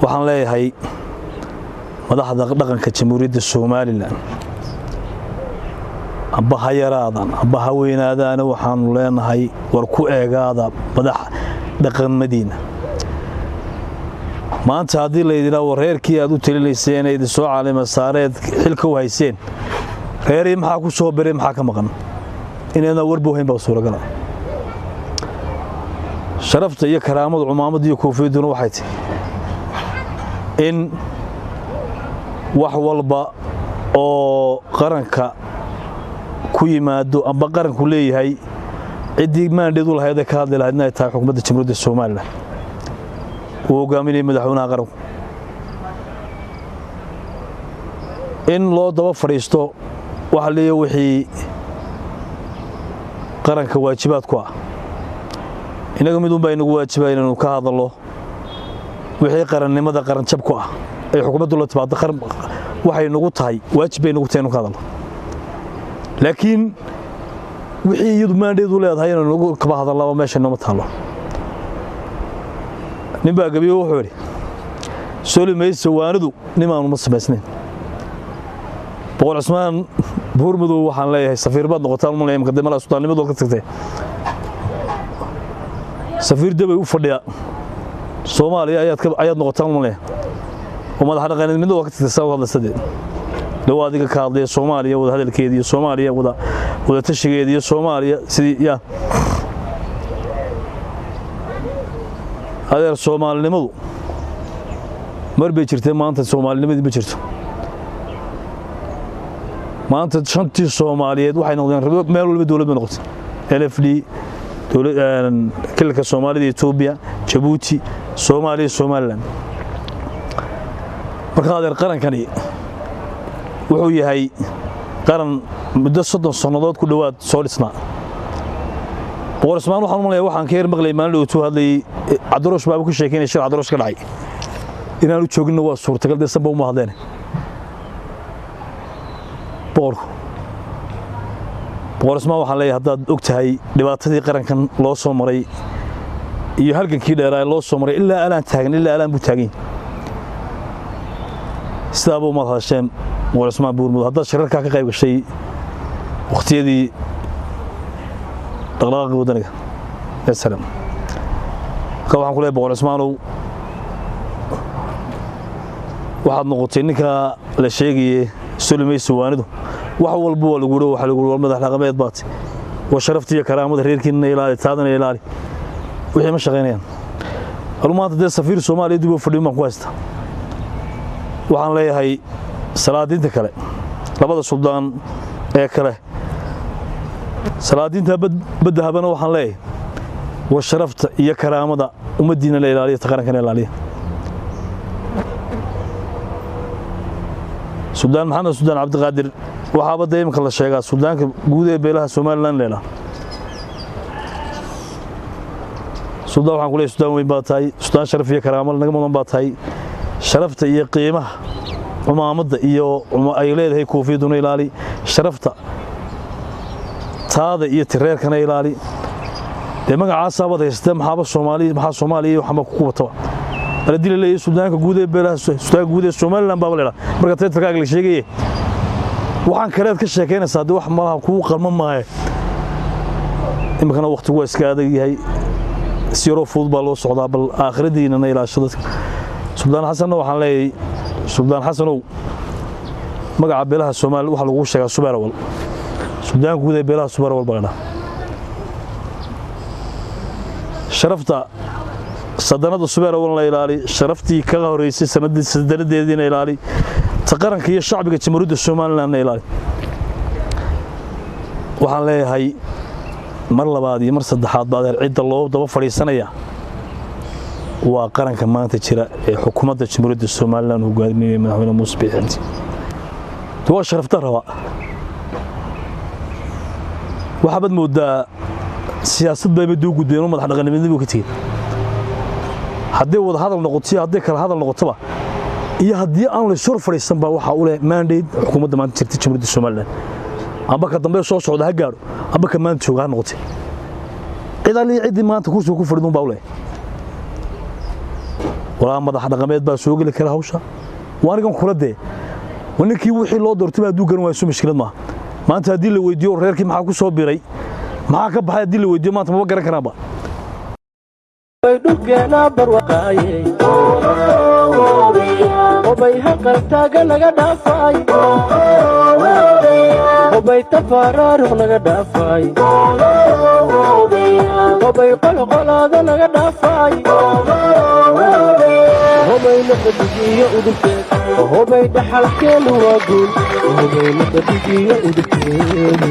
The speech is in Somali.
Waxaan leeyahay madaxda dhaqanka Jamhuuriyadda Somaliland, amba ha yaraadan amba ha weynaadaana, waxaanu leenahay war ku eegaada madax dhaqamadiina. Maanta haddii laydidhaa war reerkii aad u talinayseen ee idin soo caalima saareed xilka u hayseen, reerii maxaa ku soo biray, maxaa ka maqan, inaydna warba hayn baa suuragala. Sharafta iyo karaamada cumaamadda iyo koofiyadduna waxay tahay in wax walba oo qaranka ku yimaado amba qaranku leeyahay ciddii maandheed u lahayd ee ka hadli lahayd inay tahay xukuumadda Jamhuuriyadda Somaliland uu hogaaminaya madaxweynaha qaranku. In loo daba fadhiisto waxa leeyahay wixii qaranka waajibaad ku ah, inaga mid unbaa inagu waajibaa inaynu ka hadallo wixii qarannimada qaranjab ku ah ay xukuumaddu la timaado. Waxay nagu tahay waajib bay nagu tahay inuu ka hadallo, laakiin wixii iyadu maandheedu leedahay inaynu nagu kaba hadallaba meesha nooma taallo. Nin baa gabiyo wuxuu yidhi soli mayso waanidu nimaanu ma samaysnayn. Boqor Cusmaan Buurmadow waxaan leeyahay safiir baad noqotaan malaya imika dee malaa suldaannimadu ka tagtay, safiir dabay u fadhiya Soomaaliya ayaad noqotaan malaya oo madax dhaqaneed midna waa ka tagtay. Saa u hadlaysadeed dhow adiga ka hadlaya Soomaaliya wada hadalkeeda iyo Soomaaliya wada tashigeeda iyo Soomaaliya sidii yaa adeer. Soomaalinimadu mar bay jirtay, maanta soomaalinimadii ma jirto. Maanta shantii Soomaaliyeed waxay noqdeen meel walba dowlad bay noqotay: NFD, kilalka Soomaalida Etoobiya, Jabuuti, Soomaaliya, Somaliland. Marka adeer qarankani wuxuu yahay qaran muddo 30 sannadood ku dhowaad soo dhisnaa. Boqor Cusmaan waxaan u malaya waxaan ka yar maqlay maalin dhowtuu hadlayay Cabdiroosh baaba ku sheekeynaya shir Cabdiroosh ka dhacay. Inaanu jooginna waa suurtagal, dee sanba uma hadleen boqorku. Boqor Cusmaan waxaan leeyahay haddaad og tahay dhibaatadii qarankan loo soo maray iyo halgankii dheeraa loo soo maray ilaa alaan taagan, ilaa alaan buu taagan yahay, sidaaba umaad hadasheen. Boqor Cusmaan Buurmud, haddaad shirarkaa ka qayb gashay waqtiyadii dhaqdhaqaaqii waddaniga SLM, marka waxaan ku leeyahay Boqor Cusmaanow waxaad noqotay ninka la sheegayay solimayso waanidu. Wax walba waa lagu waxa lagu war madax dhaqameed baat waa sharafta iyo karaamada reerkiina ilaali, taadana ilaali. Wixii ma shaqaynayaan alu maanta dee safiir Soomaaliya dib u fadhiyo baan ku haystaa. Waxaan leeyahay salaadiinta kale, labada suldaan ee kale, salaadiinta badda habana waxaan leeyahay war sharafta iyo karaamada ummaddiina la ilaaliya, ta qarankana ilaaliya. Suldaan Maxamed Suldaan Cabdiqaadir waxaaba dee imika la sheegaa suldaanka guud ee beelaha Somaliland leela. Suldaan waxaan ku leeyahay suldaan weyn baa tahay, suldaan sharaf iyo karaamo naga mudan baa tahay. Sharafta iyo qiimaha cumaamadda iyo ay leedahay koofiyaduna ilaali, sharafta taada iyo tireerkana ilaali. Dee magacaasabaad haysatee maxaaba Soomaaliya, maxaa Soomaaliya iyo waxba ku wataba mar haddii la leeyahay suldaanka guud ee beelaha, suldaanka guud ee Somaliland baaba leedahay. Marka taytalkaaga la sheegaye waxaan kaleed ka sheekeynaysaa dee wax malaha kuu qalma maaye. Iminkana waqtigu waa iska adag yahay, si yaroo fudud baa loo socdaa, bal aakhiradiinana ilaasho dadka. Suldaan Xasanna waxaan leeyahay Suldaan Xasanow magaca beelaha Soomaaliya waxaa lagu sheegaa Subeerawal, suldaanka guud ee beelaha Subeerawal baa la dhahaa. Sharafta sadanada Subeerawal la ilaali, sharaftii kaga horeysay sanadii sadanadeediina ilaali, ta qaranka iyo shacbiga Jamhuuriyadda Somalilandna ilaali. Waxaan leeyahay mar labaad iyo mar saddexaad baa adeer cidda loo daba fadhiisanaya waa qaranka maanta jira ee xukuumadda Jamhuuriyadda Somaliland hogaaminaya madaxweyne Muuse Biixi Cabdi. Waa sharafta raba. Waxaad moodaa siyaasad bayba duu gudbeen oo madax dhaqanimadii buu ka tegey. Haddii wada hadal noqoto, haddii kala hadal noqotoba, iyo haddii aan la soo fadhiisan baa waxa u leh mandate xukuumadda maanta jirta Jamhuuriyadda Somaliland, amba ka dambe soo socda ha gaadho, amba ka maanta jooga ha noqotay, cid alli ciddii maanta kursiga ku fadhiduun baa u leh. Walaa madax dhaqameed baa soo geli kara hawsha. Waa anigan kula dee, waa ninkii wixii loo doortay baa hadduu garan waayo, mushkilad maaha. Maanta haddii la weydiiyo reerkii maxaa ku soo biray, maxaa ka baxay, haddii la weydiiyo maanta maba garan karaanba. Bay dhulkeena barwaqaayey, hobay haqaltaaga naga dhaafay, hobay tafaaraaruq naga dhaafay, hobay qolqolaada naga dhaafay, hobay naqadigiyo udubkeed, hobay dhaxalkeenu waa guul, hobay naqadigiyo udubkeed.